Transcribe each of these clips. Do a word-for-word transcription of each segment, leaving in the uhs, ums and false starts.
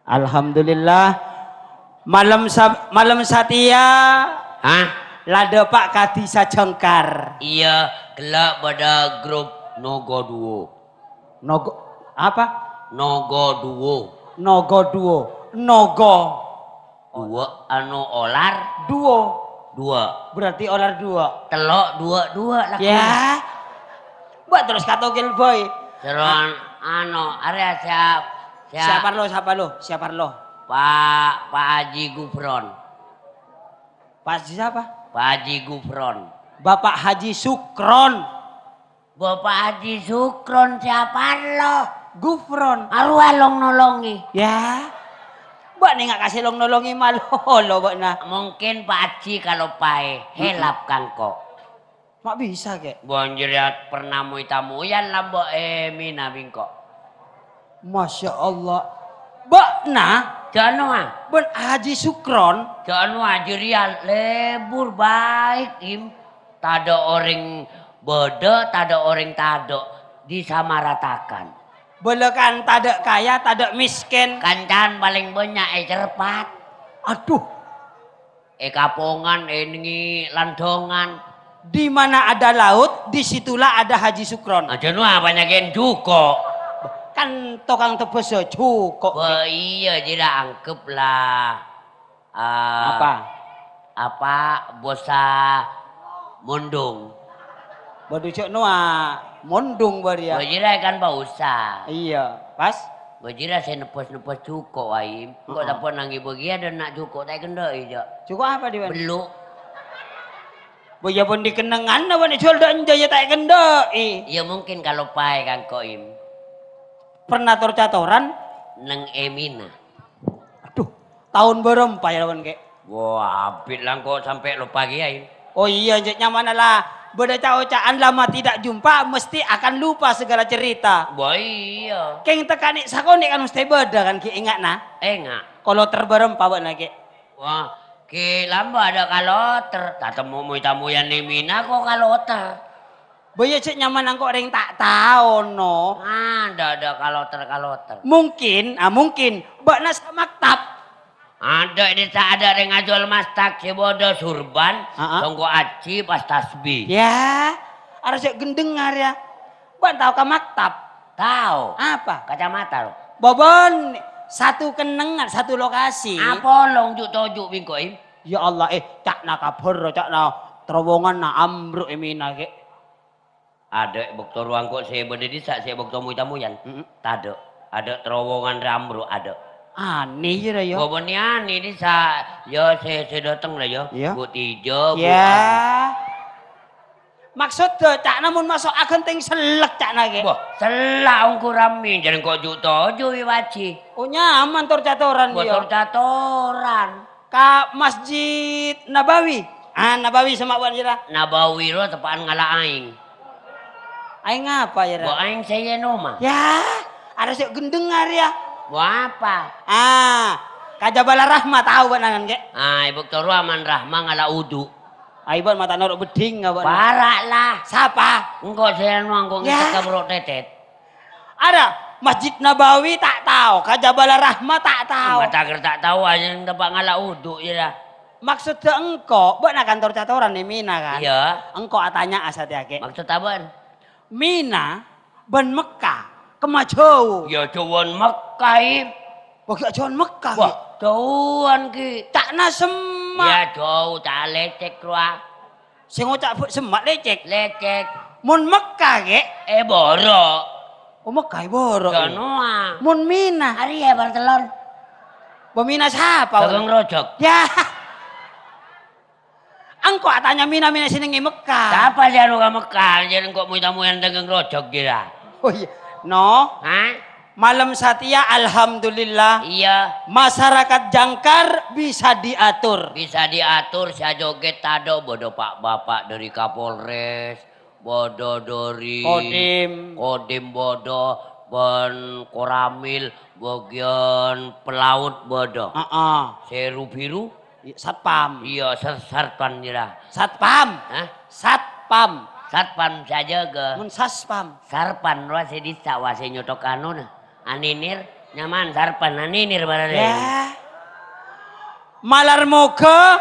Alhamdulillah. Malem sa-, malem satèya Hah? La dâpa' kadi sajengkar. Iyâ, ghellâ' bâdâ grup Nogo Duo. Nogo, apa? Nogo Duo. Nogo Duo. Nogo. Duo, anu, olar. Duo. Duo. Berarti olar duo. Tello', duo, duo, lakon. Ya. Mbok terus katokil, Boy. Seron, anu, arèya siap, siap. Siapa lo, siapa lo, siapa lo? Pak, Pak Haji Gufron. Pak Haji siapa? Pak Haji Gufron. Bapak Haji Sukron. Bapak Haji Sukron siapa lo? Gufron. Arowa long-nolongè. Ya. Bâ'na nga' kasè long-nolongè malolo bâ'na. Mungkin Pak Haji kalopaè, Mm-mm. Helap ka engko'. Ma' bisa, Kè? Bân jârèya pernah moy-tamoyan lambâ' è Mina bi' engko'. Masya Allah. Bâ'na? Jâ' nowa. Bân Haji Sukron? Jâ' nowa, jârèya lebur baik, Im. Tadâ' orèng bâdâ, tadâ' orèng tadâ', disamaratakan. Bâlâ kan tadâ' kaya, tadâ' mèskèn. Kanca'an palèng bânnya' è Cerpat. Aduh. È Kapongan, è nèngngi Landongan. Di mana ada laut, di situlah ada Haji Sukron. Aja nu apa nyaken juko'. Kan tokang tebbhâs juko'. Wah, iya, jârèya anggep lah. Ah, apa? Apa bosa mondung? Waduh, cok noa mondung bâriyâ. Wah, jârèya kan pausa. Iya, pas. Wah, jârèya sè nebbhâs-nebbhâs juko', Waim. Engko' Heeh. Tapon nangè bâgiyân dâ' na' juko' ta' èkendhâ'i, Cok. Juko' apa, Diwan? Bellu'. Wah, iyâ pon dikennengnganna, bâ'na jhuwâl dâ' enjâ, iyâ ta' èkendhâ'i. Iyâ, mungkin kalopaè kangko', Im. Pernah tor-catoran? Neng è Mina. Aduh, taon bârâmpa yâ, lawan, Kè? Wah, abit la engko' sampè' lopa kèya, Im. Oh iya, cè' nyamana la bâdâ ca'-oca'an lama tidak jumpa, mesti akan lupa segala cerita. Wah, iya. Kèng tekka' nè' sakonè' kan mesti bâdâ kan, Kè, ènga'na? Ènga'. Kaloter bârâmpa bâ'na, Kè? Wah, Kè, lambâ' adâ' kaloter, tatemmo moy-tamoyan è Mina ko' kaloter. Bâ iyâ cè' nyamana engko' rèng ta' tao, no. Adâ', adâ' kaloter-kaloter. Mungkin, ah, mungkin bâ'na samaktab. Adâ' è dissa' adâ' rèng ajhuwâl mastak sè bâdâ surban, Heeh. Songko' ajhi pas tasbih. Yâ, arassa gendhengngar yâ. Bâ'na tao ka maktab? Tao. Apa? Kacamata, lo. Bâbân, satu kennengngan, satu lokasi. Apolong ju'-toju' bi' engko', Im. Ya Allah, eh, ca'na kabhâr, ca'na terowonganna ambruk è Mina, Kè. Adâ' è bâkto rowa engko' sè bâdâ dissa' sè bâkto moy-tamoyan? Mm-mm. Tadâ'. Adâ' terowongan rè ambruk, adâ'. Anè, yâ, ra, yâ. Bâbân anè dissa', yâ, sè, sè dâteng, la, yâ. Iyâ. Bu' tijâ, bu' Yâ. Maksodda, ca'na mon maso' aghântèng sellek, ca'na, Kè. Wah, sellek ongghu ramè, jârèya engko' ju'-toju' bi' Pak Haji. Oh, nyaman tor-catoran, Wah, yâ. Tor-catoran. Ka Masjid Nabawi. Ah, Nabawi sè ma' bâ'na, yâ, ra? Nabawi rowa teppa'an ngala' aèng. Aèng apa, yâ, ra? Bo aèng sè è Yoma. Yâ, arassa gendhengngar yâ. Bo apa? Ah, ka Jabal Rahmah tao bâ'na kan, Kè? Ah, è bâkto rowa Man Rahmah ngala' wudu. Ai, bâ'na mata noro' beddhing, apa? Para' la. Sapa? Engko' sè anu, engko' Yâ. Ngècèk ka bro' tètèt. Ada, Masjid Nabawi ta' tao, ka Jabal Rahmah ta' tao. Mata ghâr ta' tao, ajâ neng teppa' ngala' wudu, yâ, dah. Maksodda engko', bâ'na kan tor-catoran è Mina, kan? Iyâ. Engko' atanya'a satèya, Kè. Maksod abâ'na? Mina bân Mekka, kemma jâu? Yâ, jâuwân Mekka, Im. Wah, ghi' jâuwân Mekka, Wah, Kè? Jâuwân, Kè. Ca'na semma'. Yâ, jâu, ca' lècèk rowa. Sè ngoca' bâ-, semma' lècèk. Lècèk. Mon Mekka, Kè? È bârâ'. Oh, Mekka è bârâ', Jâ' yâ? Noa. Mon Mina? Arèya, Partellon. Bâ Mina sapa, Dâgâng Wal? Rojhâk. Yâ. Engko' atanya Mina-Mina sè neng è Mekka. Sapa sè anu ka Mekka? Jârèya engko' moy-tamoyan Dâgâng Rojhâk, kèra. Oh, iyâ. No. Hah? Malem satèya, alhamdulillah. Iyâ. Masyarakat Jangkar bisa diatur. Bisa diatur, sè ajhoghet tadâ', bâdâ pa'-bapa' dâri Kapolres, bâdâ dâri Kodim. Kodim bâdâ, bân Koramil, bâgiyân pelaut bâdâ. Heeh. Sè ru-biru? I-, Satpam. Iyâ, sar-, sarpan, kèra. Satpam. Hah? Satpam. Satpam sè ajâgâ. Mon saspam? Sarpan, wa sè dissa', wa sè nyothok anona. Aninir. Nyaman sarpan, naninir mararè. Yâ. Malar moghâ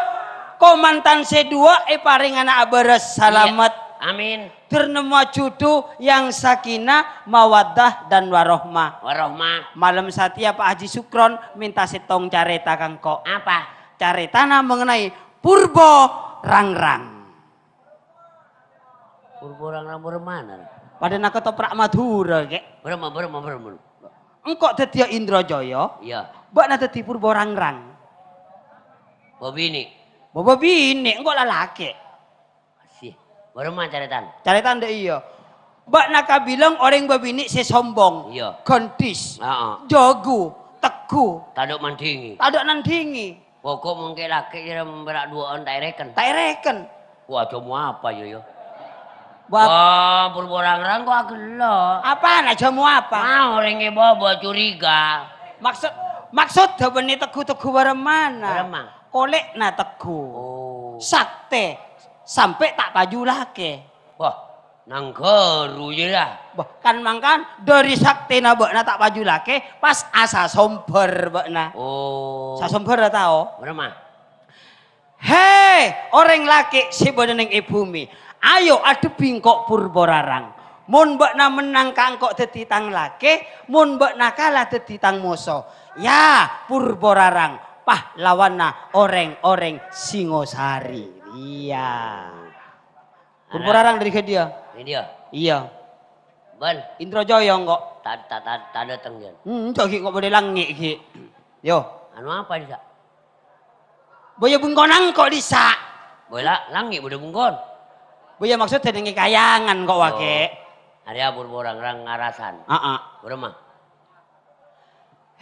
kamantan sè duwâ' èparèngana abârâs salamet. Iyâ. Amin. Dur nemmo jhudhu yang sakinah, mawaddah, dan warohmah. Warohmah. Malem satèya Pak Haji Sukron mènta sèttong carèta ka engko'. Apa? Carètana mengenai Purba Rangrang. Purba Rangrang bârâmma? Padâna ketoprak Madhurâ, Kè. Bârâmma, bârâmma, bârâmma. Engko' dhâddhiyâ Indrajaya. Iyâ. Bâ'na dhâddhi Purba Rangrang. Bâbinè'. Bâbinè', engko' lalakè'. Sih, bârâmma carètana? Carètana dâ' iyâ. Bâ'na kabilang orèng bâbinè' sè sombong, Iyâ. Ghândhis, Heeh. Jâghu, tegghu. Tadâ' mandhingè. Tadâ' nandhingè. Pokok mon kè' lakè' jârèya mèra' duwâ'ân ta' èrèken. Ta' èrèken. Wah, jhâmo apa, yâ, yâ? Bab- Wah, Purba Rangrang kok aghellâ'. Apana jhâmo apa? Wah, orèng è bâbâ curiga. Maksud, maksud bânnè tegghu-tegghu bârâmma? Bârâmma? Kolè'na tegghu. Oh. Saktè, sampè' ta' paju lakè. Wah, nangghâru jârèya. Bâh, kan mangkana dâri saktèna bâ'na ta' paju lakè, pas asasombhâr bâ'na. Oh. Sasombhâr tao? Bârâmma? Hè, orèng lakè' sè bâdâ neng è bhumè, ayo adhebbhi engko' Purba Rangrang. Mon bâ'na mennang ka engko' dhâddhi tang lakè, mon bâ'na kala dhâddhi tang moso. Yâ, Purba Rangrang, pahlawanna orèng-orèng Singosari. Iyâ. Purba Rangrang dâri ghâdhiyâ? Ghâdhiyâ? Iyâ. Bân. Indrajaya engko'. Ta-, ta-, ta-, ta' dâteng, Jan. Hmm, enjâ' ghi' engko' bâdâ langngè' ghi'. Yo. Anu apa, Disa? Bâ yâ bengkona engko', Disa. Bâ la-, langngè' bâdâ bengkona. Bâ yâ maksod dhâddhi kayangan engko', Oh. Wakè. Arèya Purba Rangrang ngarasan. Aa. Bârâmma?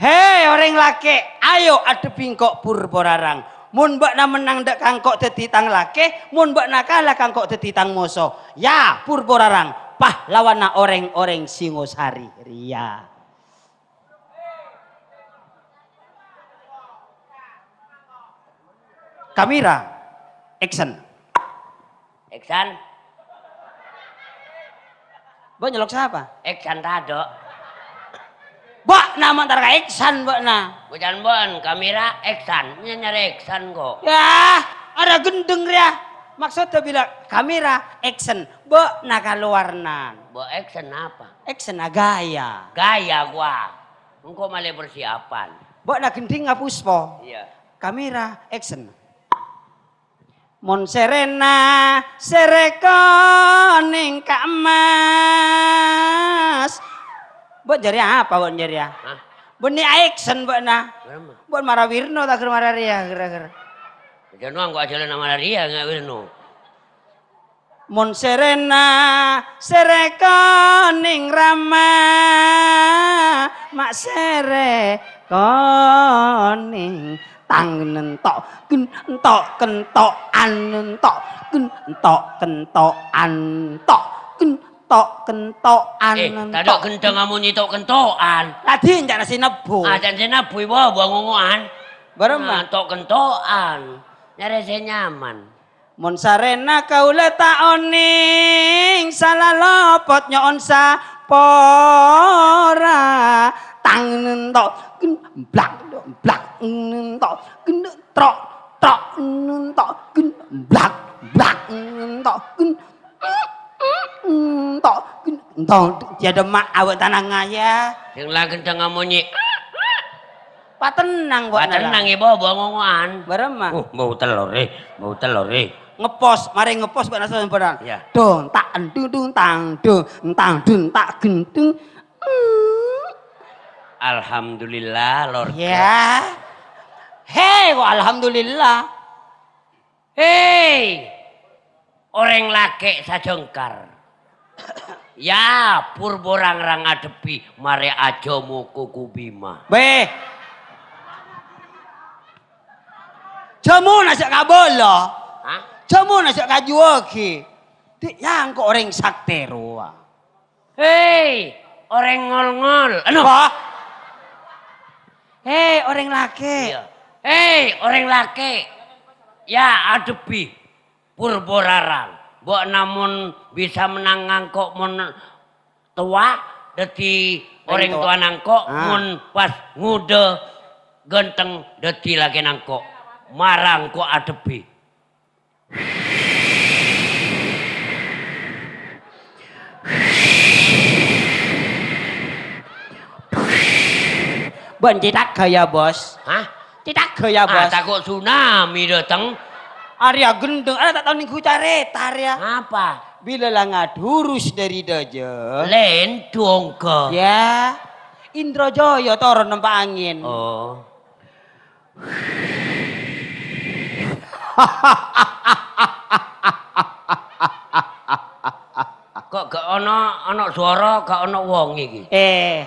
Hè, orèng lakè', ayo adhebbhi engko' Purba Rangrang. Mon bâ'na mennang dâ' ka engko' dhâddhi tang lakè, mon bâ'na kala ka engko' dhâddhi tang moso. Yâ, Purba Rangrang, pahlawanna orèng-orèng Singosari rèya. Kamera, action. Iksan. Bâ' nyolok sapa? Iksan tadâ'. Bâ'na mon tar ka Iksan bâ'na. Bâ'na bân kamera Iksan, nyanyar Iksan kok. Yâ, arèya gendheng rèya. Maksodda bilâ kamera action, bâ'na kalowarnan. Bâ' action apa? Action, ah, gaya. Gaya, gua. Engko' malè persiapan. Bâ'na gendhingnga Puspa. Iyâ. Kamera action. Mon sèrèna sèrè konèng ka emmas. Bâ' jârèya apa bâ' jârèya? Hah? Bânnè action bâ'na. Bârâmma? Bâ' mara Wirno ta' ghâr mara rèya ghâr-ghâr. Jâ' no engko' ajhâlâna mara rèya nga' Wirno. Mon sèrèna sèrè konèng rama, ma' sèrè konèng. Tang nento' gen ento' kento'an nento' gen ento' kento'an ento' gen ento' kento'an Eh, nento'. Tadâ' gendhâng amonyè to'-kento'an. Tadhi' enjâ' sè nebbhu. Ah, jhân sè nebbhu, wa, wa ngongo'an. Bârâmma? Ah, to'-kento'an. Nyarè sè nyaman. Mon sarèna kaulâ ta' onèng, sala lopot nyo'on sapora. Tang nento' gen blak, blak nento' gen trok, trok nento' gen blak, blak nento' gen, nento' gen, nento'. Tiada ma' awak tanang ngaya. Sing la gendhâng amonyè. Patennang, Pak, Patennang, nara. Ibu, bu ngongo'an. Bârâmma? Uh, bau telur, eh. Bau telur, eh. Ngepos, marè ngepos, Pak, nasa samperan. Iya. Dong, tak, endung, dung, tang, dung, tang, dung, tak, gendung. Hmm. Alhamdulillah, lor. Ya. Hei, kok alhamdulillah? Hei, orèng lakè' sajengkar. Ya, purba rang-rang ngadhebbhi marè ajhâmo Koko Bima. Beh. Jhâmona sè kabâlâ. Hah? Jhâmona sè kajuwâghi. Dhi', ya engko' orèng saktè rowa. Hei, orèng ngol-ngol. Anu. Apa? Hei, orèng lakè'. Iya. Hei, orèng lakè'. Ya, adhebbhi. Purba rarang. Bâ'na mon bisa mennang ngangko' mon towa, dhâddhi Orèng towana engko' Ah. mon pas ngodâ ghânteng dhâddhi lakèna engko', mara engko' adhebbhi. Bân cètagghâ ya, Bos. Hah? Cètagghâ ya, Ah, Bos. tako' tsunami dâteng. Arèya ghenteng, arèya ta' tao nèngghu carèta arèya. Apa? Bilâ la ngadhurus dâri dâjâ. Lèndhung, Kè. Ya, Indra Jaya toron nempa angèn. Oh. Kok gak ono, ono suara, gak ono wong iki? Eh.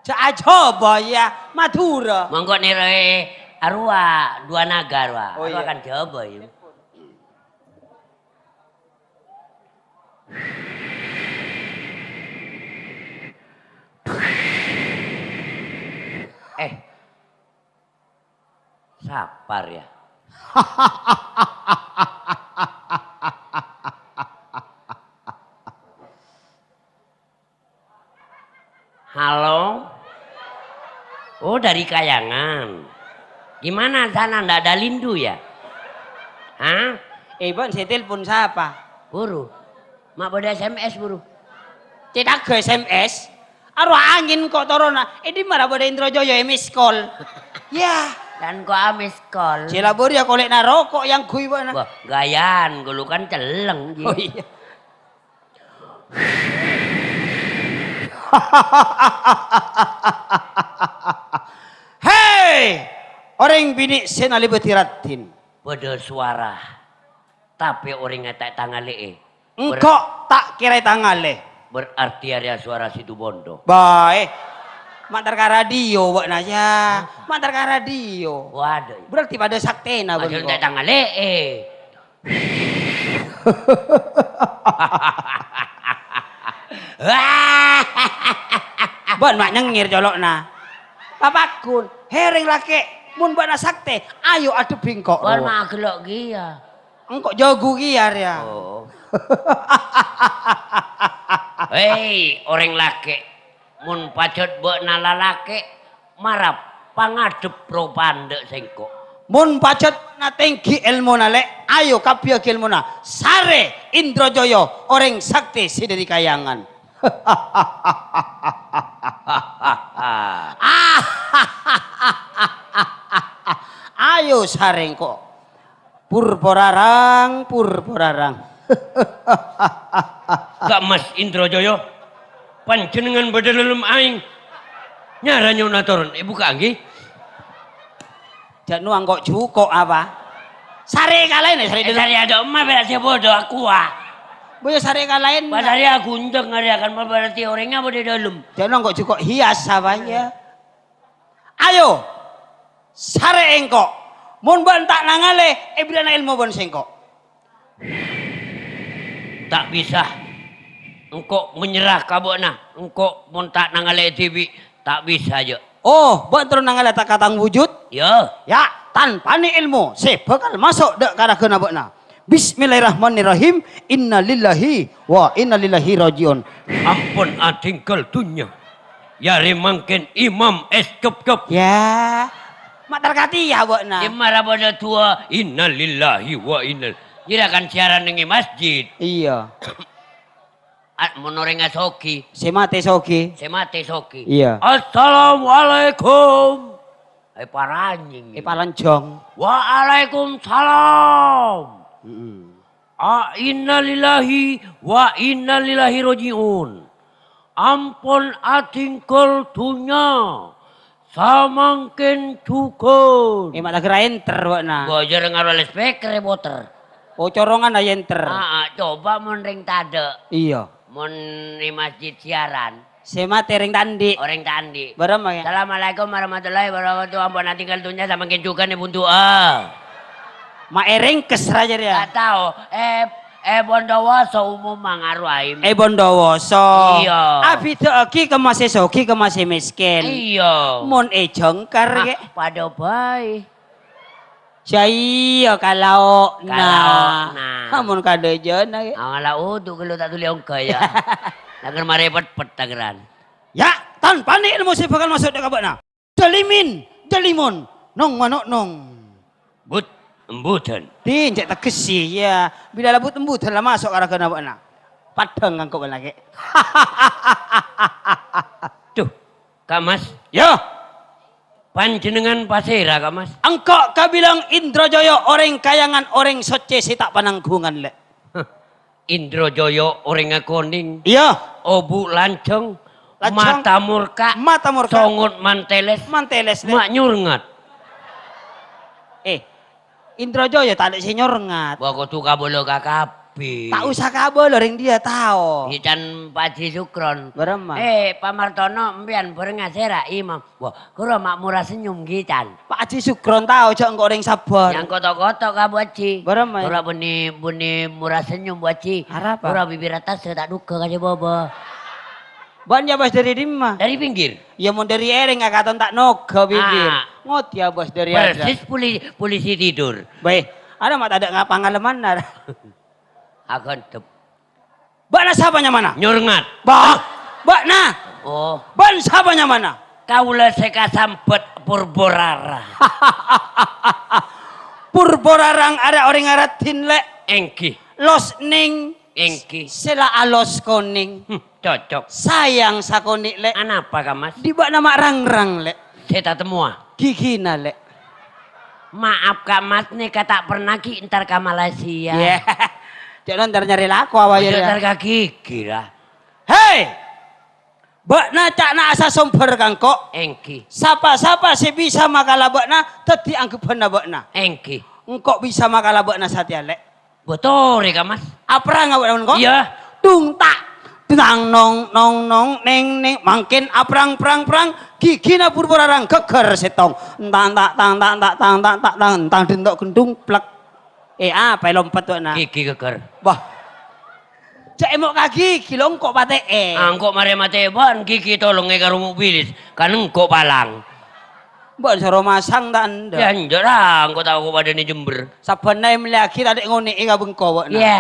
Ja-, ajâbâ ya, Madhurâ. Monggo nèroè arowa, dua naga arowa. Oh, Arowa iya. kan Jâbâ ya. Eh. Sapar ya. Halo? Oh, dari Kayangan. Gimana sana, ndak ada lindu ya? Hah? Eh, Bang, saya telepon siapa? Buru. Ma' bâdâ S M S, buru. Cètagghâ S M S. Arowa angèn kok toronna. Eh, dimma ra bâdâ Indra Jaya, eh, miss call. Ya. Dan kok a-miss call. Sè la bâriyâ kolè'na roko' yang ghuy bâ'na. Wah, gayaan, ghâllu kan celleng, ji. Oh, iya. Hei! Orèng binè' sè nalèbâdhi raddhin. Bâdâ suara, tapè orèngnga ta' tangalè'è. Ber- Engko' ta' kèra ètangalè. Berarti arèya suara Situbondo. Bae. Ma' entar ka radio bâ'na, ya. Apa? Ma' entar ka radio. Waduh. Berarti padâ saktèna Padahal bâ'na. ta' tangalè'è. Bân ma' nyengngèr colo'na. Papakun, "He, rèng lakè', mon bâ'na saktè, ayo adhebbhi engko'." Bân ma' agello' kèya. Engko' jago kèya, rèya. Oh. Hei, orèng lakè', mon pajhât bâ'na lalakè', mara pangadhep ropa endâ' sèngko'. Mon pajhât bâ'na tèngghi èlmona, Lè', ayo kabbhiyâghi èlmona. Sarè Indra Jaya, orèng saktè sè dâri Kayangan. Ayo sarè engko'. Purporarang, purporarang. Ka' Mas Indra Jaya, panjhennengngan bâdâ dâlem aèng. Nyara nyo'ona toron, èbukka'a, ngghi? Jhâ' nowa engko' jhuko' apa? Sarè kalaèn, sarè Eh, dâlem. sarè adâ' emma pèra' sè bodho, aku, ah. Boya sarè kalaèn. Pas sarè agunjeng arèya kan berarti orèngnga bâdâ dâlem. Jhâ' nowa engko' jhuko' hias apa, ya? Ayo, sarè engko'. Mon bâ'na ta' nangalè, èbherri'ana èlmo bân sèngko'. Ta' bisa. Engko' menyerah ka bâ'na. Engko' mon ta' nangalè dhibi', ta' bisa, jâ'. Oh, bâ'na terro nangalè ta-, ka tang wujud? Ya. Ya, tanpanè èlmo sè bhâkal maso' dâ' ka ragana bâ'na. Bismillahirrahmanirrahim. Innalillahi wa innalillahi raji'un. Ampon adhingghâl dhunnya. Yâ, rè mangkèn Imam Eskepkep. Ya. Ma' tarkati ya, bâ'na. Dimma ra bâdâ du'a, "Innalillahi wa inna," jârèya kan siaran neng è masjid. Iya. A-, mon orèngnga soghi. Sè matè soghi. Sè matè soghi. Iya. "Assalamualaikum." Eh, paranying. Eh, palanjong. "Waalaikumsalam." Mm-mm. A, innalillahi wa innalillahi raji'un. Ampon adhingghâl dhunnya samangkèn jhughân. Eh, ma' ta' kèra enter, bâ'na. Bâjâr ngaro loudspeaker, èpoter. Oh, corongan aja enter. Ah, ah, coba mon rèng tadâ'. Iya. Mon è masjid siaran. Sè matè rèng ta' andi'. Orèng ta' andi'. Bârâmma, ya? Assalamualaikum warahmatullahi wabarakatuh. Ampon adhingghâl dhunnya samangkèn jhughân èbundu'a. Ma' èrèngkes ra jârèya. Ta' tao. Eh, eh, Bondowoso umum mangaro aèm. Eh, Bondowoso. Iya. Abidhâ'aghi ka masè soghi, ka masè mèskèn. Iya. Mon è jhângkar, Ah, kè? Padâ bhâi. Sa iya kalao'na. Kalao'na. Ampon kadhâjâna, kè. Awala udu' ghâllu ta' dhuli ongghâ, ya. Langghâr marè pet-pet tangghârân. Ya', tan panè èlmo sè bhâkal maso' dâ' ka bâ'na. Dâlimin, dâlimon, nong mano' nong. But, embudan. Din, cè' teggessè, ya. Bilâ la but embudan la maso' ka ragana bâ'na. Paddhâng engko' bân lakè'. Duh, Ka' Mas. Ya. Panjhennengngan pasèra, Ka' Mas? Engko' kabilang Indrajaya, orèng kayangan, orèng soccè sè ta' pananggungan, Lè'. Indrajaya orèngnga konèng. Iya. Obu' lanjhâng. Lanjhâng. Mata morka'. Mata morka'. Songot mantelès. Mantelès, Lè'. Ma' nyurngat. Eh, Indrajaya ta' lè' sè nyurngat. Wah, kodhu kabâlâ ka kabbhi. Ta' osa kabâlâ, rèng dhiyâ tao. Ghi' can Pak Haji Sukron. Bârâmma? Eh, Pak Martono, empèyan bhârengnga sèra, Imam. Wah, ghuru ma' mora senyum ghi' can. Pak Haji Sukron tao jâ' engko' orèng sabbhâr. Yang koto-koto ka Bu Haji. Bârâmma? Ora bânnè, bânnè mora senyum, Bu Haji. Arapa? Ora bibir atas ta' duka ka sè bâbâ. Bân ya, Bas, dâri dimma? Dâri pinggir. Ya, mon dâri èrèng, katon ta' noga bibir. Ah. Ngodiyâ, Bas, dâri atas. Persis poli-, polisi tidur. Bâi, ana ma' tadâ' ngapa ngaleman, nar. Agantep. Bâ'na sapa nyamana? Nyurngat. Bah, bâ'na. Oh. Bân sapa nyamana? Kaulâ sè kasambhât Purborara. Purborarang arè orèng araddhin, Lè'. Èngghi. Los nèng. Èngghi. Sè la alos konèng. Hmm, cocok. Sayang sakonè', Lè'. Anapa, Ka' Mas? Dhi' bâ'na ma' rangrang, Lè'. Sè tatemmowa. Ghigina, Lè'. Maaf, Ka' Mas, nèka ta' pernah ghi' entar ka Malaysia. Yè. Jâ' entar nyarè lako awak. Ojo ya. Entar ka gigi, lah. Hei! Bâ'na ca'na asasombhâr ka engko'. Èngghi. Sapa-sapa sè bisa makala bâ'na, dhâddhi anggheppanna bâ'na. Èngghi. Engko' bisa makala bâ'na satèya, Lè'. Bâ torè, Ka' Mas. Aprang apa, Mon, ko? Iyâ. Dung ta', dung tang nong, nong, nong, neng, neng. Mangkèn aprang, prang, prang. Ghigina pur-pura rang ghâgghâr sèttong. Entang, ta', tang, ta', ta', tang, ta', ta', tang, entang, dentok, gendung, plek. Eh, apa lompet, wak, na? Ghigi ghâgghâr. Wah. Jâ' èmo' ka ghigi, lo, engko' patè'è. Ah, engko' marè matè bân ghigi tolongè karo mobilis. Kan engko' palang. Mbok soro masang ta' endâ'? Ya, enjâ' ra, engko' tao ko padâna è Jember. Sabbhânna èmellèyaghi tadâ' ngonè'è ka bengko, wak, na. Iyâ.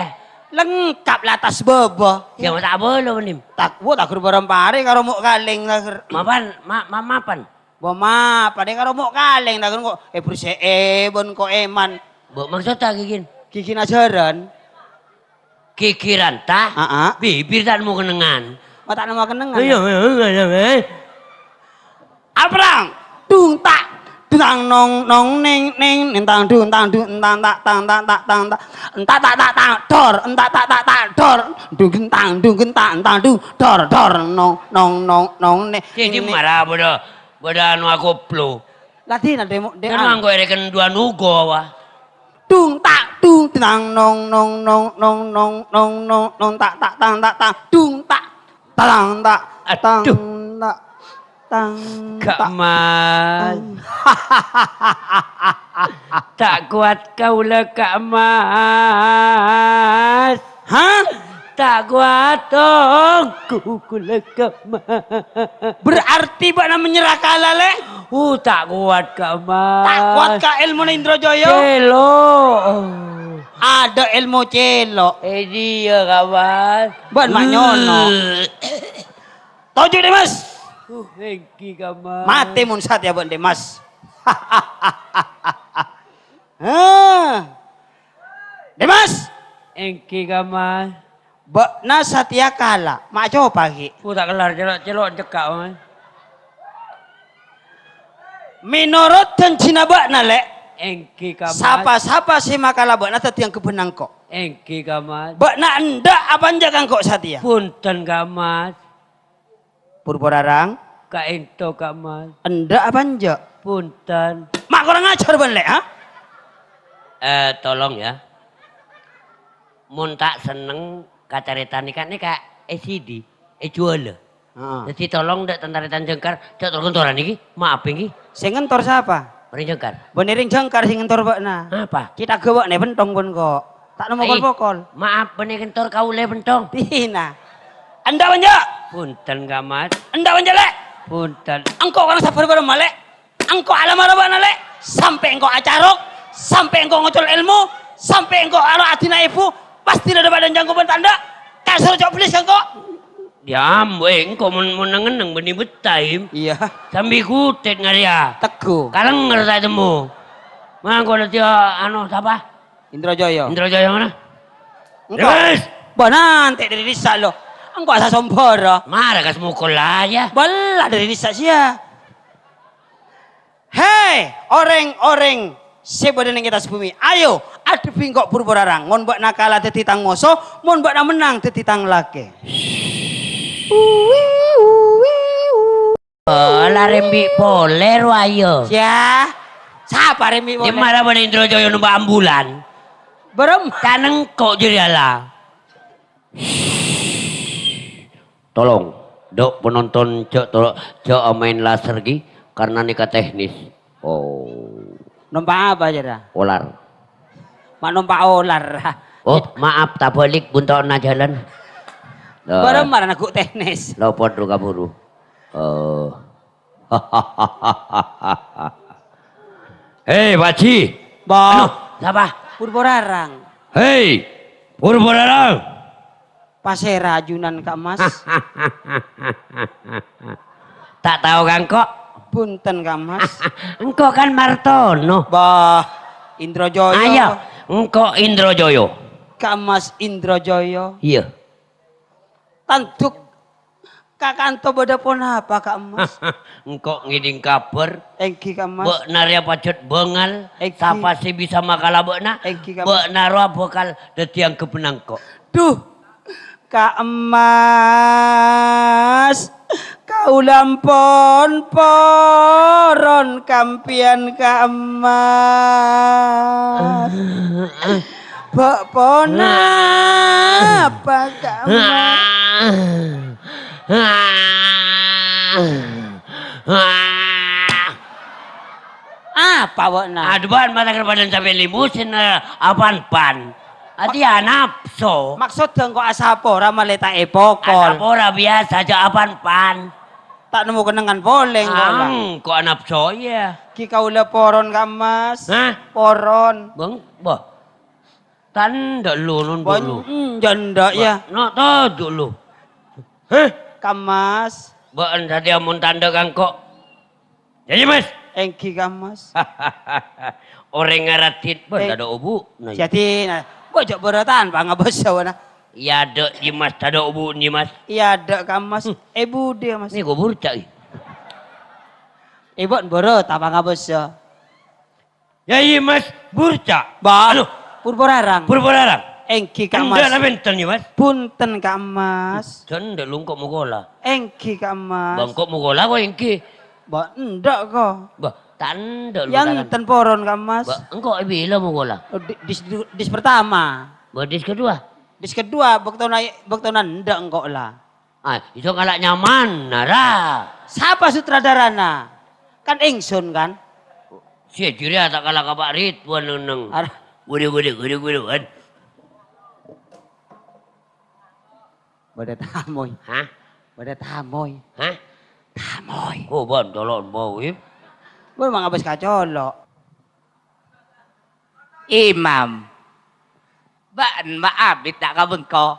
Lengkap la tas bâbâ. Ya, ma' ta' abâlâ, Nim. Tak, wo, tak ghur bareng parè karo mo' kalèng, tak ghur. Mapan, ma-, ma-, mapan? Bo, mapan, è karo mo' kalèng, tak ghur, kok, eh, bersè'è, bân kok eman. Mbok maksodda, Gigin? Gigin ajhârân. Gigi ranta, aa, bibir ta' nemmo kennengngan. Ma' ta' nemmo kennengngan? Iya, iya, iya, iya. Aprang, dung ta', dung tang nong, nong, neng, neng, neng, tang, dung, tang, dung, entang, ta', tang, ta', ta', tang, ta', enta, ta', ta', ta', ta', dor, entang, ta', ta', ta', ta', entang, dung, genta, entang, dung, dor, dor, nong, nong, nong, nong, ne-, Sing ne- dimara padâ, padâ anu akoplo. Lah, dina, demo, de-, Kan anu. Nganggo ereken dua nugo, wah. Dung, tak, dung, tenang, nong, nong, nong, nong, nong, nong, nong, tak, tak, tang, tak, tang, dung, tak, tang, tak, tang, Aduh. Tak, tang, Kak tak. Mas. Tang. Tak kuat kaula, Kak Mas. Hah? Tak kuat, Tong. Kaula, Kak Mas. Berarti bâ'na menyerah kalah, Lè'? Uh, tak kuat, Kak Mas. Tak kuat ka èlmona Indrajaya? Celo'. Ada èlmo celo'. Eh, dia, Kak Mas. Bân ma' nyono. Toju', Dè' Mas. Uh, èngghi, Kak Mas. Matè mon satèya bân Dè' Mas. Hah. Dè' Mas. Èngghi, Kak Mas. Bâ'na satèya kala, ma' copa ghi'. Ku ta' kellar, celo', celo' cekka', Mas. Menorot janjina bâ'na, Lè'. Èngghi, Kak Mas. Sapa-sapa sè makala bâ'na dhâddhi angghebbhâna engko'. Èngghi, Kak Mas. Bâ'na endâ' apa enjâ' ka engko' satèya? Bhunten, Kak Mas. Purba rarang? Kaènto, Kak Mas. Endâ' apa enjâ'? Bhunten. Ma' korang ajhâr bân, Lè', ha? Eh, tolong ya. Mon ta' senneng kacarètana nèka, nèka è sidi, èjhuwâlâ. Heeh. Dhâddhi tolong, dâ' tan-tarètan Jengkar, jhâ' tor-kentoran nèka, maaf nèka. Sè ngentor sapa? Orèng Jengkar. Bânnè rèng Jengkar sè ngentor bâ'na. Apa? Cè' tagghâ bâ'na è penthong bân ko'. Ta' nemmo Ai, kol-pokol. Maaf, bânnè ngentor kaulâ è penthong. Dina. Endâ' bânjâ'. Bhunten, Kak Mas. Endâ' bânjâ', Lè'. Bhunten. Engko' korang sabbhâr bârâmma, Lè'. Engko' alamara bâ'na, Lè'. Sampè' engko' acarok, sampè' engko' ngocol èlmo, sampè' engko' aro adina èbhu, pastè la dâpa' dâ' jhângko bân tandhâ. Kasoro co' bellis ka engko'. Ya ampon, engko' mon, mon neng-enneng bânnè bettah, Im. Iyâ. Sambi khutet ngarèya. Tegghu. Kalènger ta' ètemmo. Mangko dhâddhi, anu, sapa? Indra Jaya. Indra Jaya mana? Engko'. Yes. Bâ nantè' dâri dissa' lo. Engko' asa sombhârâ. Mara kas mokol aja. Bella dâri dissa' sèya. He, orèng-orèng sè bâdâ neng attas bhumè, ayo, adhebbhi engko' bhur-bhur arang. Mon bâ'na kala dhâddhi tang moso, mon bâ'na mennang dhâddhi tang lakè. Oh, la rembi' polè, ro, ayo. Yâ, sapa rembi' polè? Dimma ra bâdâ Indra Jaya nompa' ambulan? Bârâmma? Kan engko' jârèya la. Tolong, dok penonton, jhâ' to-, jhâ' maèn laser ghi, karena nèka teknis. Oh. Nompa' apa, jârèya? Olar. Ma' nompa' olar. Oh, maaf, tabâlik bunto'na jhâlân. Loh. Bârâmma ra neggu' teknis. Lopot ro kabhuru. Oh. Hei, Pak Haji. Mbok. Anu, sapa? Bhur-bhur arang. Hei, bhur-bhur arang. Pasèra ajunan, Ka' Mas? Ta' tao ka engko'. Bhunten, Ka' Mas. Engko' kan Martono. Bah, Indra Jaya. Ayo, engko' Indra Jaya. Ka' Mas Indra Jaya. Iyâ. Tanduk ka kanto bâdâ ponapa, Ka' Mas? Engko' ngèdhing kabhâr. Èngghi, Ka' Mas. Bâ'na rèya pajhât bângal. Èngghi. Sapa sè bisa makala bâ'na? Èngghi, Ka' Mas. Bâ'na rowa bhâkal dhâddhi angghebbhâ engko'. Duh, Ka' Mas, kaulâ ampon poron kampèyan, Ka' Mas. Bâ' ponapa, Ka' Mas? Apa bâ'na? Adhu bâ'na mata kerbanan sampè' limusin, eh, apan-pan. Ati anapso. Maksodda engko' asapora malè ta' èpokol. Asapora biyasa, jhâ' apan-pan. Ta' nemmo kennengngan polè engko' la. Engko' anapso, iyâ. Ghi kaulâ poron, Ka' Mas. Hah? Poron. Bâng, bâh. Tandhâ lu, non, Bân, dulu. Hmm, jâ' endâ', yâ. No, toju' lu. Hah? Ka' Mas. Bâ'na satèya mon tandhâ ka engko'. Jâ, Mas. Èngghi, Ka' Mas. Orèng ngaradit, bân, Eh, tadâ' obu'. Nah, jadi, nah, bâ' jhâ' bârâtan, pangabâsa, bâ'na. Iyâ, dâ', Ji Mas, tadâ' obu', Ji Mas. Iyâ, dâ', Ka' Mas. Hmm. Eh, budhi, Mas. Nèko burca, i. Eh, bân bârâta, pangabâsa. Ya, iyâ, Mas, burca. Bâ. Anu. Pur-pur arang. Pur-pur arang. Èngghi, Ka' Mas. Endâ' la bhunten, yâ, Mas. Bhunten, Ka' Mas. Jhân endâ' lu engko' mokola. Èngghi, Ka' Mas. Bâ, engko' mokola ko èngghi. Bâ, endâ' ko. Bâ, ta' endâ' lu. Yâ, tangan. Enten poron, Ka' Mas. Bâ, engko' è bilâ mokola? Oh, di, dis, dis pertama. Bâ, dis kedua? Dis kedua, bâktona, bâktona endâ' engko' la. Ah, iso ngala' nyamana, ra. Sapa sutradarana? Kan ingsun, kan? Sè jârèya ta' kala ka Pak Ridwan neng-neng. Ara. Waduh, waduh, waduh, waduh, kan? Bâdâ tamoy. Hah? Bâdâ tamoy. Hah? Tamoy. Oh, bân, colok mau, ya. Bân, mangabâs ka colo'. Imam. Bâ'en ma' abit ta' ka bengko.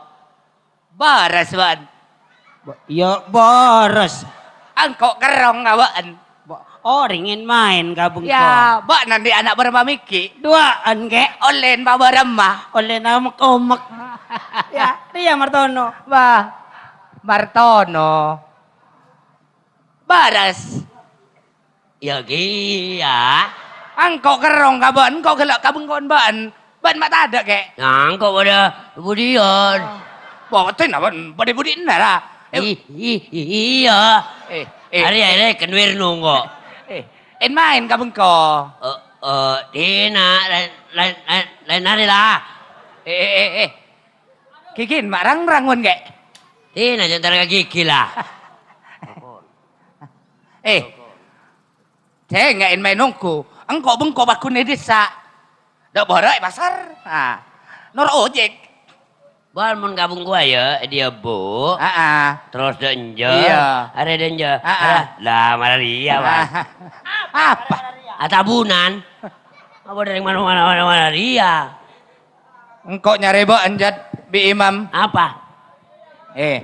Bârâs bâ'en. Ba-, iyâ, bârâs. Engko' kerrong ka bâ'en. Ba-, orèng èn-maèn ka bengko. Yâ, bâ'en andi' ana' bârâmma mèghi'? Duwâ'ân, Kè. Ollèn pa bârâmma? Ollèn amek-omek. Yâ, rèya Martono. Bâh, Martono. Bârâs. Yâ, kèya. Engko' kerrong ka bâ'en, engko' ghellâ' ka bengko'en bâ'en. Bâ'en ma' tadâ', Kè? Yâ, engko' bâdâ budiyân. Bhunten, bâ'en bâdâ budiyânna, ra? Eh. I-, i-, i-, iyâ. Eh, eh. Arè, arè, kenwir nongko'. Eh, èn-maèn ka bengko. Eh, eh, dinna', laèn, laèn, laèn, laèn arè, la. Eh, eh, eh, eh. Ghighina ma' rang-rang, mon, Kè? Dinna', jhâ' entar ka ghighi, la. Eh, sènga' èn-maèn ongghu. Engko' bengko pagghun è dhisa. Dâ' bârâ' è pasar. Ah. Noro' ojek. Bân mon ka bengko, yâ, è dhiyâ, Bu. Aa. Terros dâ' enjâ'. Iyâ. Arè dâ' enjâ'. Aa. Arè. La, mara rèya, Mas. Apa? Atabunan. Apa dâri mana, mana, mana, mana rèya? Engko' nyarè bâ'en, Jat, bi' Imam. Apa? Eh.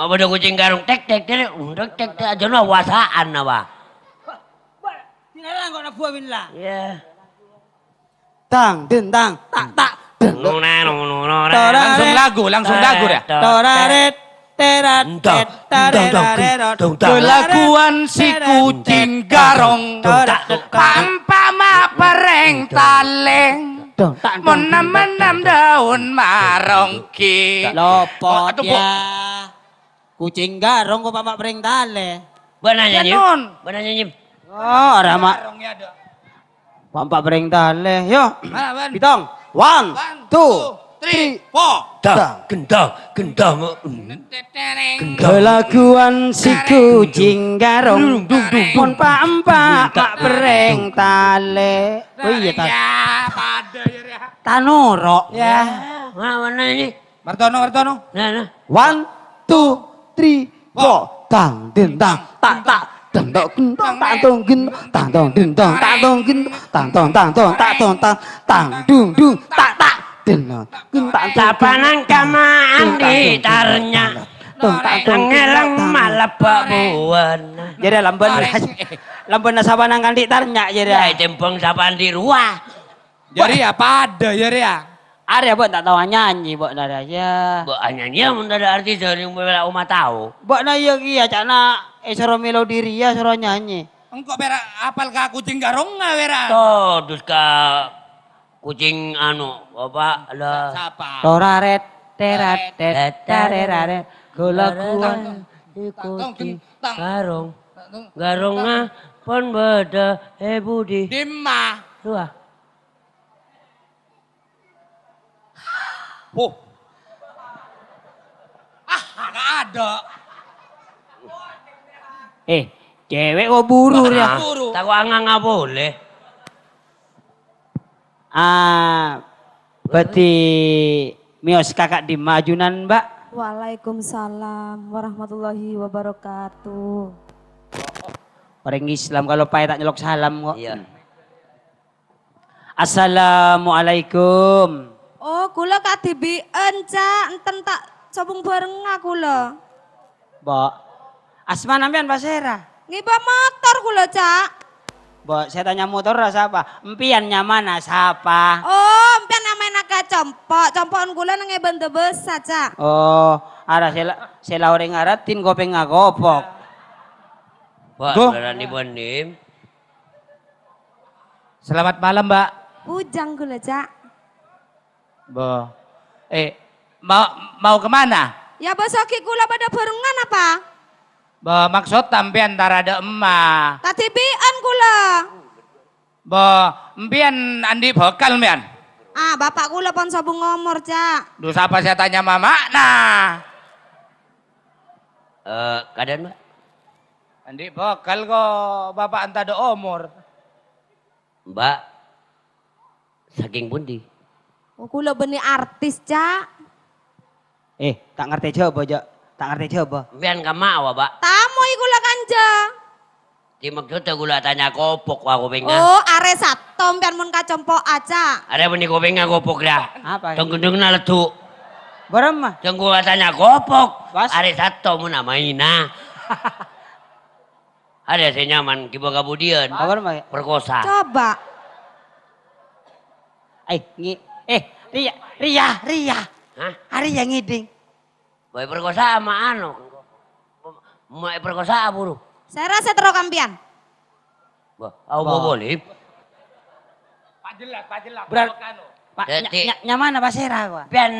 Ma' padâ kucing karung, tek, tek, tek, tek, tek, tek, aja no wasaan apa? Dinala kok nabuwa bin la. Iya. Tang, den, tang, tak, tak, den. Nuna, nuna, nuna. Tora, Langsung lagu, langsung lagu, ya. Toraret, terat, Entah, tet, entah, entah, tarerarerot. Entah, entah. Kelakuan si kucing garong. Tora, tok, tok. Pampa ma pereng taleng. Dong, tak, dong, Menem-menem dong, dong. Daun marongki. Lopot, Aduh, Bu. Ya. Kucing garong kok pampa pereng talè. Bâ'na nyanyi. Nun. Bâ'na nyanyi. Oh, ora, Mak. Garong ya ada. Pampa pereng talè. Yo. Mana, Wan? Pitong. One, One, two, two, three, three, four. Dang, gendang, gendang. Tetereng. Gendang. Kelakuan si kucing garong. Dung, dung, dung, dung. Mon pampa mak pereng talè. Oh iya, ta- Ya, pada ya, ya. Tanoro. Ya. Mana, mana ini? Martono, Martono. Nah, nah. One, two, three, four. Tang, den, tang, tak, tak. Deng, tok, gentong, tak, tong, gentong, tang, tong, den, tong, tak, tong, gentong, tang, tong, tang, tong, tak, tong, tang, tang, dung, dung, tak, tak. Den, tong, gentong, tang, tong, Sapa nang gentong, kama tang, tong, andi gentong, tarnya? Tong, tang, tong, Ngeleng gentong, tang. Malebak buana. Jadi lamban. Lambâna sapa nang kandhi' tarnya', jârèya. Yâ, ètèmbhâng sapa andi' rowa. Jârèya padâ, jârèya. Arèya, Mbok, ta' tao anyanyi, Mbok, nara, yâ. Mbok anyanyi, yâ, mon tadâ' artis, jârèya, mon la omah tao. Mbok, na, iyâ, kèya, ca'na èsoro melodi rèya, soro nyanyi. Engko' pèra' apal ka kucing garong, wèra. Todus ka kucing anu, apa, la. Sapa? Toraret, teret, tet, tareraret, gula-gula, Tang, tang, tang, ikuti tang. Garong. Tang, tang. Garongnga pon bâdâ è budi. Dimma? Dua. Huh. Ah, nggak ada. Eh, cewek kok buru, ya? Buru. Tako' anganga polè. Ah, bâdhi mèos kaka' dimma ajunan, Mbak? Waalaikumsalam warahmatullahi wabarakatuh. Orèng Islam kalau paè ta' nyellok salam kok. Iya. Assalamualaikum. Oh, kaulâ kadhibi'ân, Cak. Enten ta' sobung bhârengnga kaulâ. Mbok, asmana sampèyan pasèra? Ngibâ motor kaulâ, Cak. Mbok, sè tanya motorra sapa? Empèyan nyamana sapa? Oh, empèyan nyamana ka compo'. Compo'en kaulâ neng è Bendebesa, Cak. Oh, ara sè la, sè la orèng aradin kopèngnga kopok. Wah, Duh. Berani benim. Selamat malam, Mbak. Bujang kaulâ, Cak. Bo. Eh, mau, mau kemana? Ya, bâso ghi' kaulâ padâ bhârengngan apa? Bo, maksod sampèyan tara dâ' emma. Kadhibi'ân kaulâ. Bo, empèyan andi' bhâkal, empèyan? Ah, bapa' kaulâ pon sobung omor, Cak. Duh, sapa sè tanya mama'na? Eh, kadhân, Mbak? Andi' bhâkal ko' bapa' anta dâ' omor. Mbak, saking pundi? Oh, kaulâ bânnè artis, Cak. Eh, ta' ngartè Jhâbâ, jhâ'. Ta' ngartè Jhâbâ. Sampèyan ka emma, wa, Pak? Tamoy kaulâ kanja. Ti maksodda kaulâ tanya kopok, wa, kopèngnga. Oh, arè Satto sampèyan mon ka compo'a, Cak. Arè bânnè kopèngnga kopok, ra. Apa? Deng-gendengna leddhu'. Bârâmma? Deng kaulâ tanya kopok. Pas? Arè Satto mon amaina. Arè sè nyaman ghibâ kabudiyân. Apa namanya? Perkosa. Coba. Eh, ngi-, eh, Ria, Ria, Ria. Hah? Arè ya ngèdhing. Boy perkosa ama anu. Mau perkosa buru. Sèra sè terro ka empèyan. Wah, au Wah. Boleh. Pak jelas, Pak jelas. Berar-, Pak anu. Pak, Jadi nya-, nya-, nyaman apa sèra, Pak? Sampèyan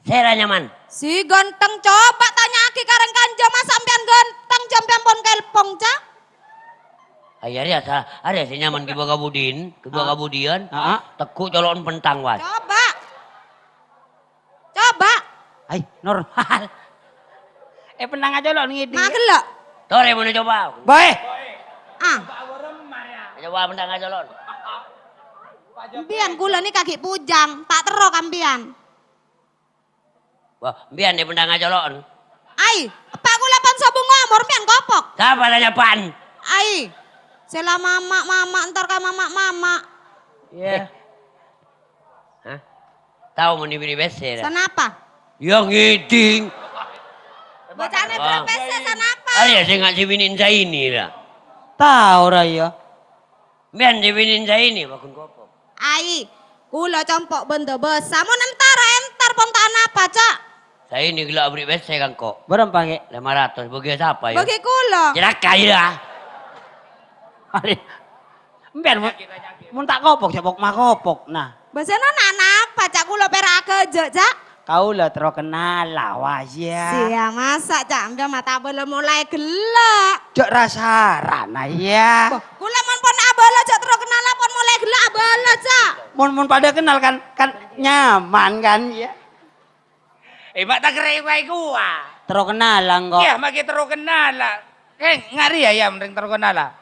sèra nyaman. Si ganteng, coba tanya'aghi ka rèng kanja, masa' sampèyan ganteng, jhâ' sampèyan pon kelpong, Cak? Ayo, arè asa, arè sè nyaman ghibâ kabudin, ghibâ Ah. kabudiyân, Ah, ah. Tegghu' colo'en pentang, Wan. Coba. Coba. Ai, normal. Eh, pentang aja lo ngèdhing. Magella. Torè mon coba. Boy. Ah. Coba pentang aja lo. Empèyan kaulâ nèka ghi' bujang, ta' terro ka empèyan. Wah, empèyan è pentang aja lo. Ai, eppa' kaulâ pon sobung omor, empèyan kopok. Sapa tanya pan? Ai, sè la mama'-mama' entar ka mama'-mama'. Iya. Eh. Hah? Tao mon èbèrri' pèssè, ra? Sanapa? Ya ngèdhing. Bocana Wah. Bèrri' pèssè sanapa? Arè sè nga' sè binè'en Zaini, ra? Tao, ra, ya. Sampèyan sè binè'en Zaini, bagun kopok. Ai, kaulâ compo' bendebesa. Mon entara entar pon ta' napa, Cak. Zaini ghellâ' abèrri' pèssè ka engko'. Bârâmpa, Kè? Lèma ratos. Bâgi sapa, ya? Bâgi kaulâ. Cilaka, ya. Arè. Empèyan mon, mon ta' kopok, ca'na pok makopok, nah. Bâsana na-, napa, Cak? Kaulâ pèra' aghâjâ', Cak. Kaulâ terro kennala, wa, ya. Siya, masa', Cak, empèyan mata abâlâ molaè ghellâ'? Jhâ' ra-sarana, ya. Boh, kaulâ mon pon abâlâ, jhâ' terro kennala, pon molaè ghellâ' abâlâ, Cak. Mon, mon padâ kennal kan, kan nyaman, kan, ya. Eh, ma' ta' kerrè' wae kowa. Terro kennala, engko'. Iya, make terro kennala. Eh, ngari ya, ya, mending terro kennala.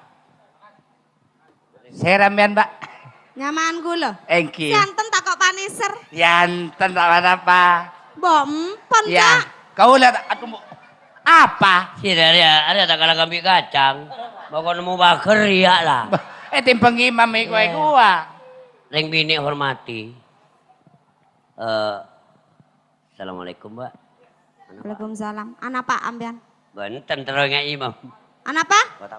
Sèra sampèyan, Mbak? Nyaman kaulâ. Èngghi. Santen ta' kok paneser? Yanten, ta' napa. Mbok empon, Ya. Cak. Kaulâ ta-, aduh, apa? Sira arè, arè ta' kala kambi' kacang. Bâko nemmo pager, iyâ, la. Bah, eh, timbang imam iku, Eh. iku, ah. Rèng binè' hormati. Eh, Assalamualaikum, Mbak. Waalaikumsalam. Anapa, sampèyan? Benten, terro nga' imam. Anapa? Kota.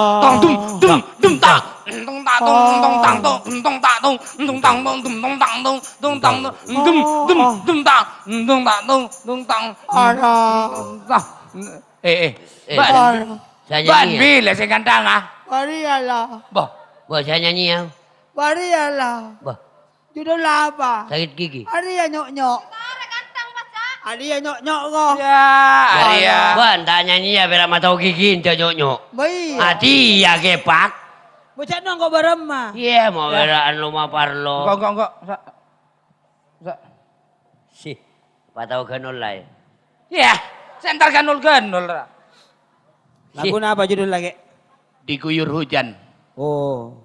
Tong, dum, dum, dum, tang. Tong, tak, tong, tong, tang, tong, tong, tak, tong, tong, tang, tong, tong, tong, tang, tong, tong, tang, tong, dum, dum, dum, tang, tong, tak, tong, tong, tang. Ara. Tah. Eh, eh. Eh, Ban, saya nyanyi, Ban ya? Bil, sing ganteng, ah. Bariyalah. Boh. Boh, saya nyanyi, ya. Bariyalah. Boh. Judul apa? Sakit gigi. Arèya nyok-nyok. Arèya nyok-nyok ko. Ya, arèya. Ban, ta' nyanyi ya, pèra' matao gigi, ente nyok-nyok. Bah, iyâ. Adi ya kepak. Bocah nongko baremma. Iyâ, mau pèra' anu ma parlo. Enggak, enggak, enggak. Sa-, sa- Sih, patao ganol laè. Yah, sè entar ganol-ganol, ra. Lagu apa judul lagi? Diguyur Hujan. Oh.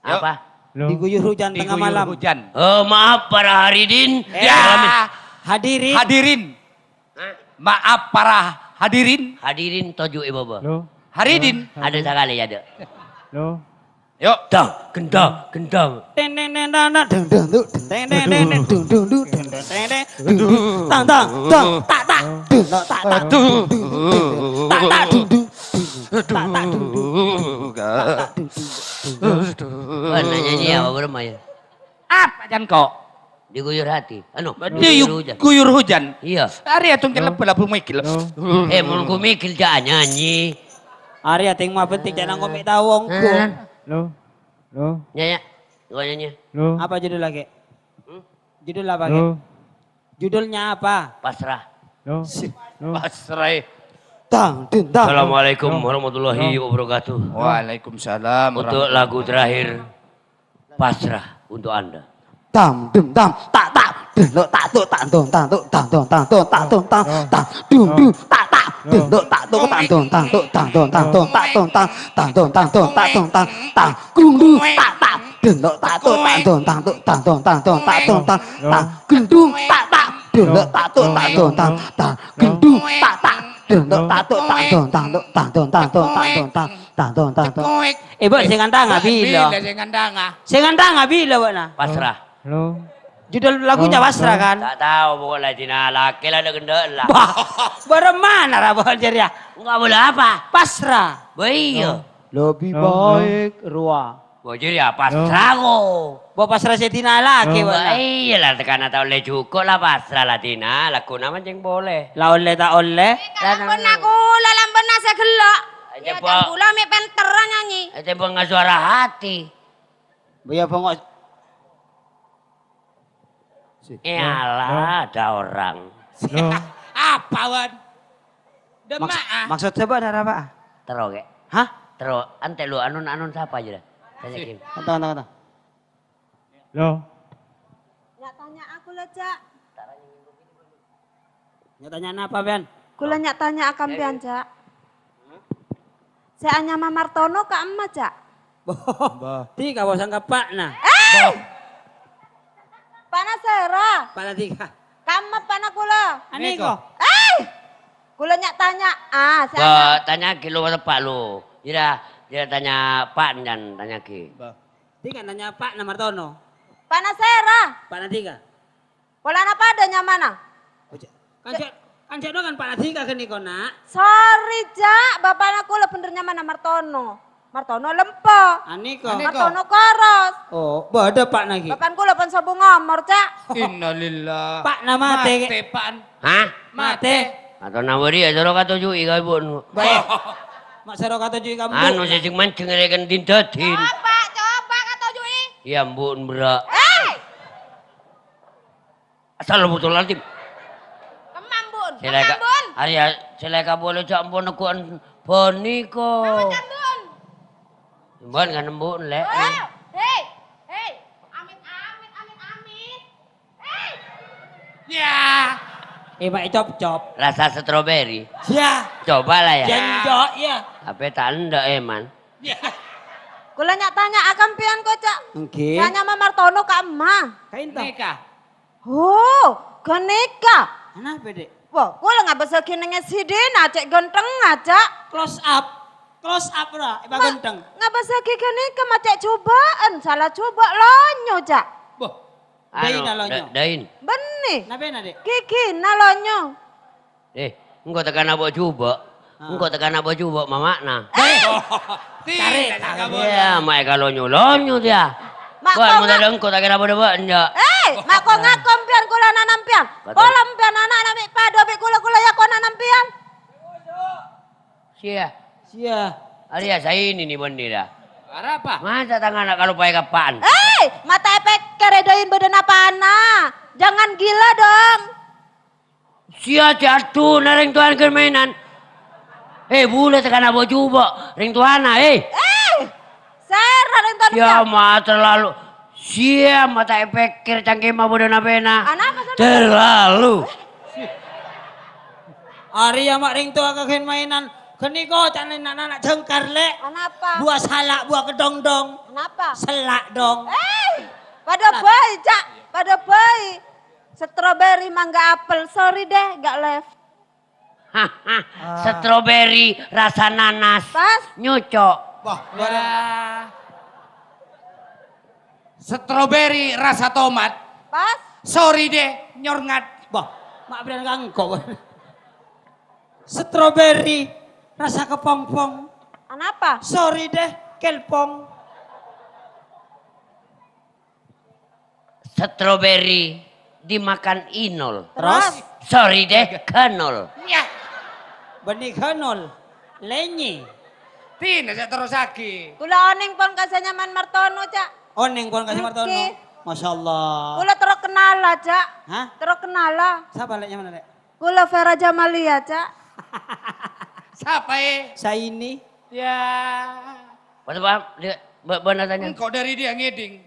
Yuk. Apa? Lo. Diguyur hujan tengah malam. Diguyur hujan. Oh, maaf para haridin. Ya. Hadirin. Hadirin. Hah? Maaf para hadirin. Hadirin toju' e baba. Lo. Haridin. Lo. Ada sekali ada. Lo. Yuk. Dang, gendang, gendang. Teng, teng, teng, tang, tang, dung, dung, dung, teng, teng, teng, teng, dung, dung, dung, teng, teng, teng, dung, dung, tang, tang, tang, tak, tak, dung, tak, tak, dung, dung, dung, tak, tak, dung, dung, dung, tak, tak, dung, dung, dung, tak, tak, dung, dung, dung, dung. Wah, nyanyi apa, Bro, Maya? Apa, Jan, kok? Diguyur hati. Anu, di diguyur hujan. Guyur hujan. Iya. Arè atong kena bela bu mikil. Eh, mon ku mikil ja nyanyi. Arè ateng ma penting jangan ngomik tawong. Hah? Lo. Lo. Ya, ya. Gua nyanyi. Lo. Apa judul lagi? Hmm? Judul apa, Kek? Lo. Judulnya apa? Pasrah. Lo. Lo. Pasrah. Tang, dun, tang. Assalamualaikum warahmatullahi wabarakatuh. Waalaikumsalam. Untuk lagu terakhir, Pasrah untuk Anda. Tam, dum, tam, tak, tak, dum, dum, tak, tuk, tak, dum, tak, tuk, tak, dum, tak, dum, tak, dum, tak, tak, dum, dum, tak, tuk, tak, dum, tak, tuk, tak, dum, tak, dum, tak, dum, tak, tak, dum, tak, dum, tak, dum, tak, tak, gung, dung, tak, tak, dum, dum, tak, tuk, tak, dum, tak, tuk, tak, dum, tak, dum, tak, gung, dung, tak, tak, dum, dum, tak, tuk, tak, dum, tak, tak, gung, dung, tak, tak, dum, dum, tak, tuk, tak, dum, tak, dum, tak, dum, tak, dum, tak, tak, dum, tak, dum. Eh, Bok, sing ngandhanga bilâ? Bilâ sing ngandhanga? Sing ngandhanga bilâ, Bok, nah? Pasrah. Lo. Judul lagunya Pasrah, kan? Tak tahu, pokoknya dinalake la dek-dek la. Bah, bârâmma ra, Bok, jârèya? Enggak boleh apa? Pasrah. Bah, iya. Lebih baik rowa. Bah, jârèya pasrah, kok. Bok, pasrah sè dinalake, Bok, nah. Bah, iya la, tekana ta' ollè jhuko' la pasrah la dina, laguna mancèng polè. La ollè ta' ollè? Eh, kalambâna kaulâ, lambâna sè gellâ'. Aja, Bok. Kaulâ mè' pènterra nyanyi. Aja, Bok, ngasuara hati. Bâ, ya, Bok. Eh, alah, ada orang. Lo. Apa, Wan? Demak, ah. Maksud saya, Bok, ada apa? Terro, Kek. Hah? Terro, ante' lu, anun, anun sapa aja dah? Tanya gini. Kata, kata, kata. Lo. Nya' tanya aku lo, Cak. Nya-tanya napa, Bân? Kaulâ nya-tanya ka sampèyan, Cak. Sè anyama Martono ka'emma, Cak? Bah. Dhika bâ sangka pa'na. Eh! Pa'na sèra? Pa'na dhika. Ka'emma pa'na kaulâ. Anèko. Eh! Kaulâ nya-tanya, ah, sè anyama. Tanya'aghi lo teppa' lo. Ira, ira tanya pa'na, tanya'aghi. Dhika nanya pa'na Martono. Pa'na sèra? Pa'na dhika. Polana padâ nyamana. Oh, ja-, kan ja-, kan jâ' kan pa'na dhika ghânèka, Na'. Sorry, Cak. Bapa'na kaulâ bhender nyamana Martono. Martono lempo. Anèko. Anèko. Martono koros. Oh, bâdâ pa'na ghi. Bapa'na kaulâ pon sobung omor, Cak. Innalillah. Pa'na matè, Kek. Matè, pa'na. Hah? Matè. Atau nawari ya, soro katoju'i ka ibu'en. Baik. Ma' soro katoju'i ka embu'. Anu, sè sing manjeng rè kan din-dadin. Coba, coba katoju'i. Iya, embu'en, Bra. Eh! Astagfirullahaladzim. Kemma embu'en. Sè la èka-, kemma embu'en. Arèya, sè la èkabolè jâ' embu'en neggu'en bânnè, ko. Mama candun. Embu'en kan embu'en, Lè'. Oh, hei, hei. Amit-amit, amit-amit. Hei. Ya. Eh, Pak, cop-cop. Rasa stroberi. Ya. Coba lah ya. Jenjok, ya. Apa tak endak, eh, Man? Ya. Kaulâ nya-tanya ka sampèyan, ko, Cak. Ngghi. Tanya Mama Martono ka'emma. Kaènto. Nèka. Oh, ghânèka. Anapa, Dek? Wah, kaulâ ngabâssaghi nèng è sidina, cè' ghântengnga, Cak. Close up. Close up, ra, èpagântheng. Ngabâssaghi ghânèka ma' cè' jhubâ'ân, sala jhubâ' lonyo, Cak. Boh, anu, Daina lonyo. Da-, Dain. Bânnè. Napèna, Dek? Ghigina lonyo. Eh, engko' tekana bâ' jhubâ'. Ah. Engko' tekana bâ' jhubâ' mama'na. Eh! Tarik, tarik. Iyâ, ma' èkalonyo-lonyo, iyâ. Ma' kok mon nga- tadâ' engko' ta' kèra padâ bâ' enjâ'. Eh, ma' kok ngako sampèyan kaulâ ana' sampèyan? Katon. Pola sampèyan ana' mè' padâ bi' kaulâ, kaulâ èako ana' sampèyan. Sia. Sia. Arèya saini ni bânnè, ra. Arapa? Masa tang ana' kaloppaè kappa'an? Eh, ma' ta' èpèkkèrè Dain bâdâna apana. Jangan gila dong. Sia jadu na rèng towan ghân mainan. Eh, bulâ tekana bâ' jhubâ' rèng towana, eh. Eh, sèra rèng towana. Ya, ma' terlalu. Sia ma' ta' èpèkkèr cangkèma bâdâ napèna. Anapa, San? Terlalu. Arèya ma' rèng towa kaghân mainan. Ghânèka ca'na na'-, na'-, na' jhângkar, Lè'. Anapa? Buah salak, buah kedondong. Anapa? Selak dong. Eh, padâ bhâi, Cak. Padâ bhâi. Strawberry, mangga, apel. Sorry deh, nggak live. Ah. Strawberry rasa nanas. Pas. Nyocok. Wah, luar biasa. Strawberry rasa tomat. Pas. Sorry deh, nyorngat. Wah, ma' bâriyân ka engko'. Strawberry rasa kepongpong. Anapa? Sorry deh, kelpong. Strawberry dimakan Inul. Terus? Sorry deh, Ganul. Yah. Bânnè Ganul. Lènyè. Dina sè terrosaghi. Kaulâ onèng pon ka sè nyamana Martono, Cak. Onèng pon ka sè Martono. Oke. Masya Allah. Kaulâ terro kennala, Cak. Hah? Terro kennala. Sapa, Lè', nyamana, Lè'? Kaulâ Vera Jamalia, Cak. Sapa, è? Saini. Ya. Betul, Pak. Dia, ba-, bana tanya. Engko' dâri dia ngèdhing.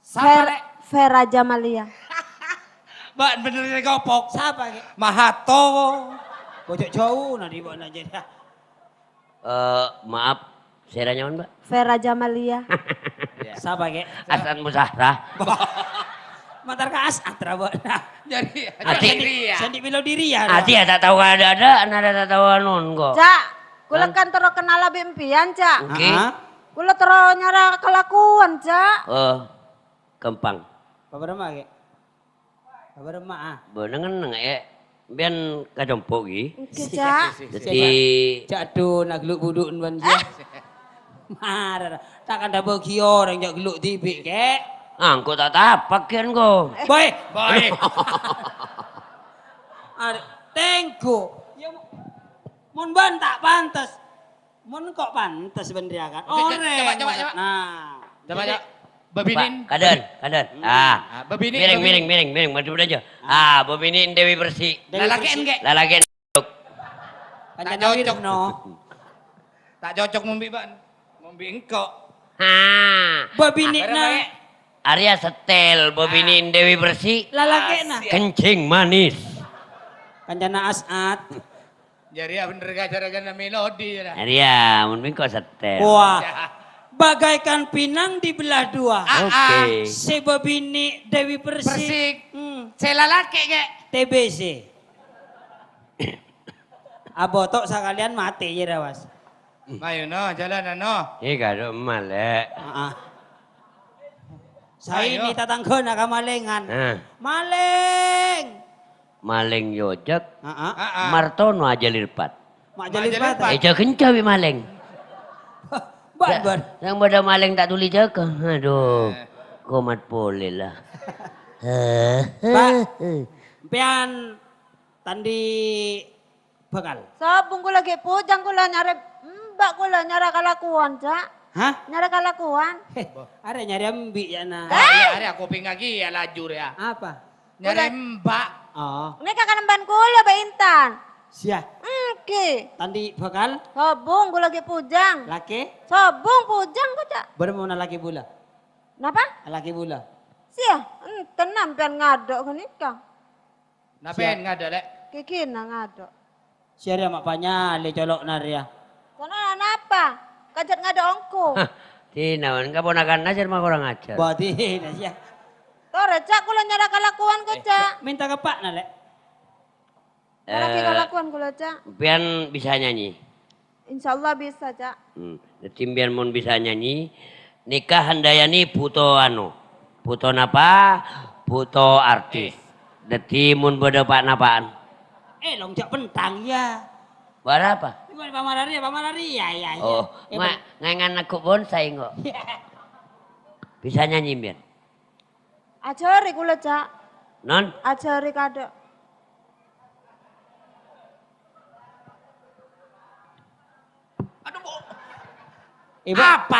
Sapa, Fer-, Lè'? Vera Jamalia. Mbak, bener sè kopok. Sapa, Kè? Mahato. Bocok jauh, nanti, Mbak, nanya. Eh, maaf, sèra nyaman, Mbak? Vera Jamalia. Sapa, Kè? As'ad Musahra. Matar ka As'ad, ra, Mbak. Jadi, Adi. Sandi, Sandi bela diri, ya, Adi, ya, tak tahu ada-ada, nada tak tahu anu, kok. Cak, kaulâ kan terro kennala bi' empèyan, Cak. Oke. Aha. Kaulâ terro nyara kalakowan, Cak. Eh, gampang. Apa nama, Kè? Apa nama, ah? Bo, neng-neng, eh. Empèyan kacompo', ghi. Oke, Cak. Dâddhi, Cak, aduh, na' ghellu' budhu'en, Wan, ya. Mara, ta' kandhâ bâgi orèng, Cak, ghellu' dhibi', Kè. Ah, engko' ta' tapak, kèn, ko. Boy. Boy. Ar-, tèngghu. Ya, mon bâ'na ta' pantes. Mon kok pantes bân rèya kan? Oke, coba, orèng coba, coba. Nah. Coba, jadi, coba. Babinin. Pak, kadân, kadân. Hmm. Ah. Ah, babinin, miring, babinin. Miring, miring, miring. Maju aja. Ah. Ah, babinin Dewi Persik. Dewi Persik. Lalakè'en, Kè? Lalakè'en. Kancana Wirno. Tak cocok mon bi' bâ'na. Mon bi' engko'. Ha. Babinèna. Arèya setel, babinin Dewi Persik. Lalakè'na. Kencing manis. Kancana As'ad. Jârèya bhender ka cara kena melodi, ya. Arèya, mon bi' engko' setel. Wah. Ya. Bagaikan pinang dibelah dua. Ah, oke. Ah. Sè babinè' Dewi Persik. Persik. Hmm. Sè lalakè', Kè? T B C. Aboto' sakalèyan matè, ya, Rawas. Ayo, no, jalan, no. È, karo emak, Lè'. Heeh. Saini tatanggâna kamalèngan. Hah. Malèng! Malèng nyojhâk. Heeh. Heeh. Martono ajâ lirpat. Ma' ajâ lirpat. Ajâ lirpat. Èjâ kenca bi' malèng. Ban, ban. Yang pada malèng ta' dhuli jâgâ. Aduh. Eh. Komat polè la. Pak, sampèyan ta' andi' bhâkal. Sobung kaulâ ghi' bhujâng, kaulâ nyarè emba', kaulâ nyarè kalakowan, Cak. Hah? Nyarè kalakowan. Heh, arè nyarè embi' ya, nah. Oh, iya, arè aku pingagi ya laju ya. Apa? Nyarè emba'. Oh. Nèka kan emban kaulâ, Mbak Intan. Siya. Èngghi. Ta' andi' bhâkal? Sobung kaulâ ghi' bhujâng. Lakè? Sobung bhujâng, Cak. Bârâmma lakè bulâ? Napa? Lakè bulâ. Siya, enten sampèyan ngadâ' ghânèka. Napa èn ngadâ', Lè'? Ghighina ngadâ'. Siya rèya ma' panyalè colo'na rèya. Colo'na napa? Kajhât ngadâ' ongghu. Hah, dina, wan, kaponakanna sè ma' kurang ajar. Bâdina, siya. Torè, Cak, kaulâ nyarè kalakowan, Cak. Eh, mènta ka eppa'na, Lè'. Nyarè Eh, kalakowan kaulâ, Cak. Sampèyan bisa nyanyi? Insyaallah bisa, Cak. Hmm. Dâddhi sampèyan mon bisa nyanyi, nèka Handayani buto anu, buto napa? Buto artis. Eh. Dâddhi mon bâdâ pa-napa'an. Eh, long jhâ' pentang, ya. Bârâmma? Ini bukan pamarari, ya, pamarari, ya, ya, ya. Oh, eh, ma-, ngaèngan lagu bonsai, kok. Bisa nyanyi, sampèyan? Ajhâri kaulâ, Cak. Non? Ajhâri kadâ'. Aduh, Bu. Ibu. Apa?